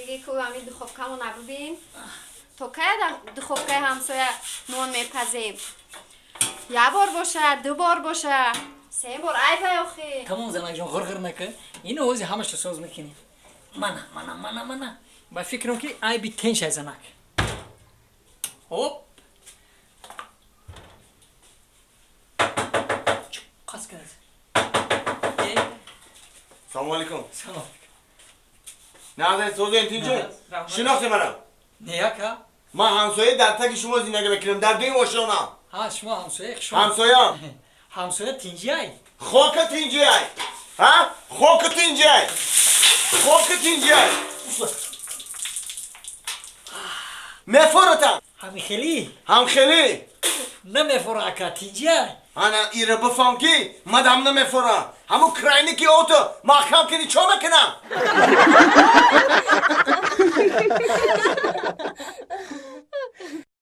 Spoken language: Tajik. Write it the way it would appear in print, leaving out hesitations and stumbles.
Диги ку ами духовкамона бибин. То кая дар духовкаи ҳамсоя нон мепазем? Як бор боша, ду бор боша, се бор айбай охи. Тамом, занакҷон, ғирғир нака. Ино ҳози ҳамаша соз мекунем. Мана, мана, мана, мана. Ба фикрам, ки айби теншай, занак. Оп, қас кард. Салом алейкум. Салом. Нағзай, созен, тинҷе? Шинохти манам? Не, ака. Ман ҳамсоя дар таги шумо зиндагӣ мекунам, дар дуюм ошёна. Ҳа, шумо ҳамсоя? Ҳамсоям. Ҳамсоя тинҷиай? Хока тинҷиай, ҳа, хока тинҷиай, хока тинҷиай. Мефоратам. Ҳамихелӣ? Ҳамхелӣ. Намефора, ака, тинҷиай. Ана ира бифаҳм, ки мадам намефора. Ҳамун крайники ото маҳкам кини, чо мекунам?